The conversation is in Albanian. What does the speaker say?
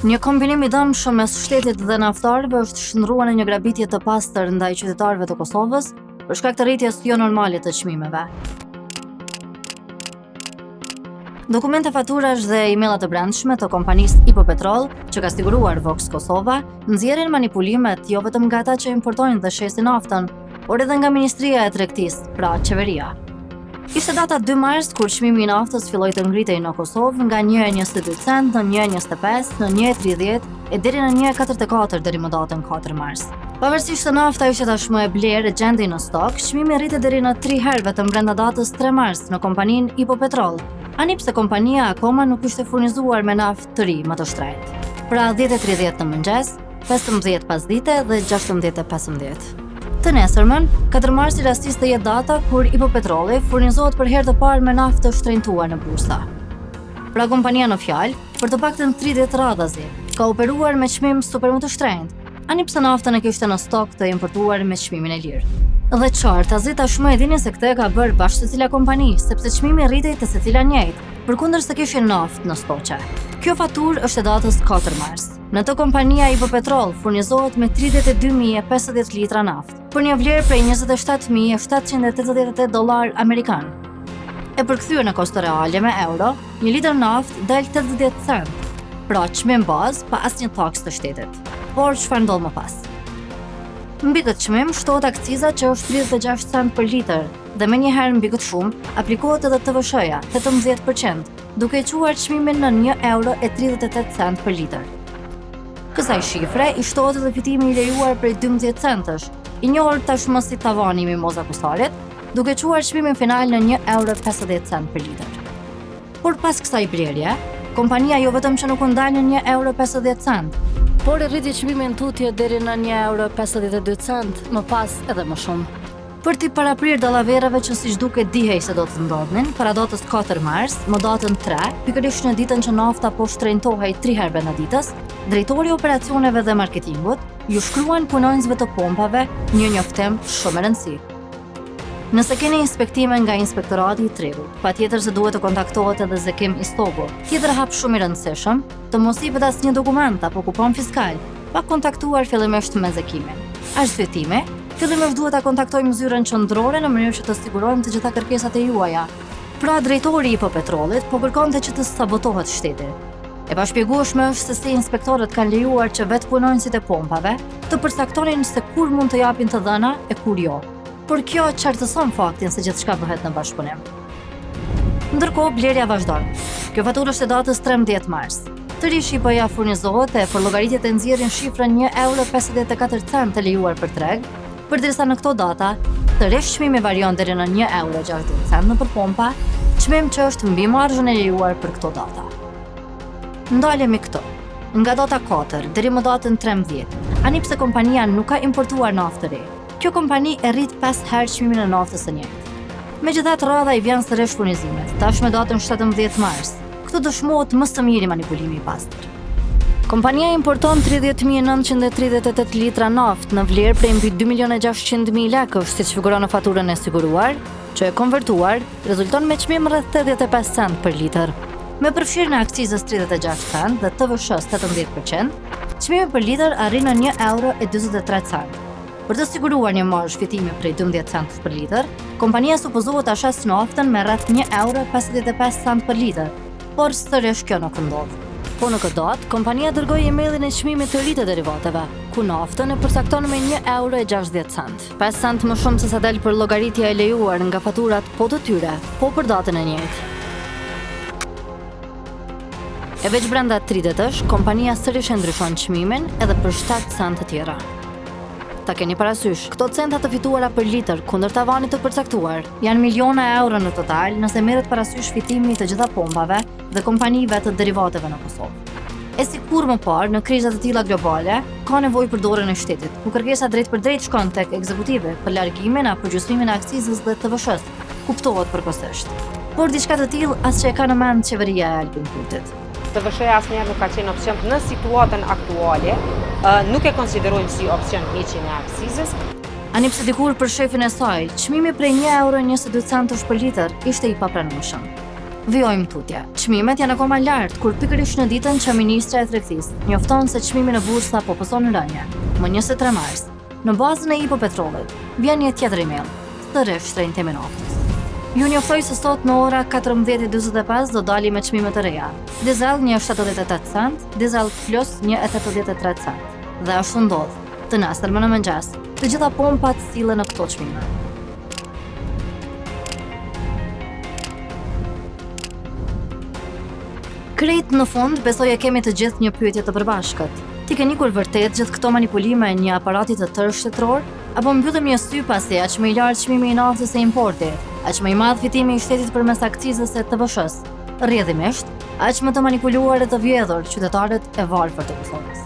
Një kombinim i dëmshëm mes shtetit dhe naftarëve është shndërruar në një grabitje të pastër ndaj qytetarëve të Kosovës për shkak të rritjes jo normale të çmimeve. Dokumente faturash dhe emaila të brendshme të kompanisë Ipo Petrol, që ka siguruar Vox Kosova, nxjerrin manipulimet jo vetëm nga ata që importojnë dhe shesin naftën, por edhe nga Ministria e Tregtisë, pra qeveria. Ishte data 2 mars kur çmimi i naftës filloi të ngritej në Kosovë nga 1.22 cent në 1.25, në 1.30 e deri në 1.44 deri më datën 4 mars. Pavarësisht se nafta ishte tashmë e blerë e gjendej në stok, çmimi rritet deri në 3 herë vetëm brenda datës 3 mars në kompaninë Ipo Petrol, ani pse kompania akoma nuk ishte furnizuar me naftë të ri më të shtrenjtë. Pra 10:30 në mëngjes, 15 pasdite dhe 16:15. Të nesërmen, 4 marsi rastis të jetë data kur Ipo Petroli furnizohet për herë të parë me naftë të shtrenjtuar në bursa. Pra kompania në fjalë, për të paktën 3 ditë radhazi, ka operuar me çmim super më të shtrenjtë, ani pse naftën e kishte në stok të importuar me çmimin e lirë. Dhe qartazi tashmë e dini se këtë e ka bërë bash secila kompani, sepse çmimi rritej te secila njëjtë, përkundër se kishin naftë në stoqe. Kjo faturë është e datës 4 mars. Në të kompania Ipo Petrol furnizohet me 32.050 litra naftë, për një vlerë prej 27.788 dollar amerikan. E përkthyer në kosto reale me euro, një litër naftë del 80 cent, pra çmim bazë pa asnjë taksë të shtetit. Por çfarë ndodh më pas? Mbi këtë çmim shtohet akciza që është 36 cent për litër dhe menjëherë mbi këtë shumë aplikohet edhe TVSH-ja, 18%, duke e çuar çmimin në 1 euro e 38 cent për litër. Kësaj shifre i shtohet edhe fitimi i lejuar prej 12 centësh, i njohur tashmë si tavani i Mimoza Kusarit, duke çuar çmimin final në 1 euro 50 cent për litër. Por pas kësaj blerje, kompania jo vetëm që nuk u ndal në 1 euro 50 cent, por e rriti çmimin tutje deri në 1 euro 52 cent, më pas edhe më shumë. Për t'i paraprirë dallavereve që siç duket dihej se do të ndodhnin, para datës 4 mars, më datën 3, pikërisht në ditën që nafta po shtrenjtohej 3 herë brenda ditës, drejtori i operacioneve dhe marketingut ju shkruan punonjësve të pompave një njoftim shumë me rëndësi. Nëse keni inspektime nga Inspektorati i Tregut, patjetër se duhet të kontaktohet edhe Zekim Istogu. Tjetër hap shumë i rëndësishëm, të mos jepet asnjë dokument apo kupon fiskal, pa kontaktuar fillimisht me Zekimin. Arsyetimi, fillimisht duhet ta kontaktojmë zyrën qendrore në mënyrë që të sigurojmë të gjitha kërkesat e juaja. Pra drejtori i Ipo Petrolit po kërkonte që të sabotohet shteti. E pashpjegueshme është se si inspektorët kanë lejuar që vetë punonjësit e pompave të përcaktonin se kur mund të japin të dhëna e kur jo. Por kjo qartëson faktin se gjithçka bëhet në bashkëpunim. Ndërkohë, blerja vazhdon. Kjo faturë është e datës 13 mars. Sërish IPO-ja furnizohet e përllogaritjet e nxjerrin shifrën 1 euro 54 cent të lejuar për treg, Përderisa në këto data, sërish çmimi varion deri në 1 euro 60 cent nëpër pompa, çmim që është mbi marzhën e lejuar për këto data. Ndalemi këtu. Nga data 4 deri më datën 13, ani pse kompania nuk ka importuar naftë të re, kjo kompani e rrit 5 herë çmimin e naftës së njëjtë. Megjithatë radha i vjen sërish furnizimit, tashmë datën 17 mars. Këtu dëshmohet më së miri manipulimi i pastër. Kompania importon 30.938 litra naftë në vlerë prej mbi 2.600.000 lekësh, siç figuron në faturën e siguruar, që e konvertuar, rezulton me çmim rreth 85 cent për litër. Me përfshirjen e akcizës 36 cent dhe TVSH-së 18%, çmimi për litër arrin në 1 euro e 43 cent. Për të siguruar një marzh fitimi prej 12 cent për litër, kompania supozohet ta shesë naftën me rreth 1 euro 55 cent për litër, Por sërish kjo nuk ndodh. Po në këtë datë, kompania dërgoi emailin e çmimit të ri të derivateve, ku naftën e përcakton me 1 euro e 60 cent. 5 cent më shumë se sa del përllogaritja e lejuar nga faturat po të tyre, po për datën e njëjtë. E veç brenda 3 ditësh, kompania sërish e ndryshon çmimin edhe për 7 cent të tjera. Ta keni parasysh, këto centa të fituara për litër kundër tavanit të përcaktuar, janë miliona euro në total nëse merret parasysh fitimi i të gjitha pompave dhe kompanive të derivateve në Kosovë. E si kurrë më parë, në kriza të tilla globale, ka nevojë për dorën e shtetit, ku kërkesa drejtpërdrejt shkon tek ekzekutivi për largimin apo përgjysmimin e akcizës dhe TVSH-së, kuptohet përkohësisht. Por diçka të tillë as që e ka në mend qeveria e Albin Kurtit. TVSH-ja asnjëherë nuk ka qenë opsion në situatën aktuale, nuk e konsiderojmë si opsion heqjen e akcizës. Ani pse dikur për shefin e saj, çmimi prej 1 euro 22 centësh për litër ishte i papranueshëm. Vijojmë tutje. Çmimet janë akoma lart, kur pikërisht në ditën që Ministria e Tregtisë njofton se çmimi në bursa po pëson rënie, më 23 mars, në bazën e Ipo Petrollit, vjen një tjetër email, sërish shtrenjtim i naftës. Ju njoftoj se sot në ora 14:45 do dalim me çmime të reja. Dizel 1.78 cent, dizel plus 1.83 cent. Dhe ashtu ndodh, të nesërmen në mëngjes, të gjitha pompat sillen në këto çmime. Krejt në fund, besoj e kemi të gjithë një pyetje të përbashkët. T'i kenë ikur vërtet gjithë këto manipulime një aparati të tërë shtetëror? Apo mbyllim një sy pasi aq më i lartë çmimi i naftës e importi, aq më i madh fitimi i shtetit përmes akcizës e TVSH-së. Rrjedhimisht, aq më të manipuluar e të vjedhur qytetarët e varfër të Kosovës.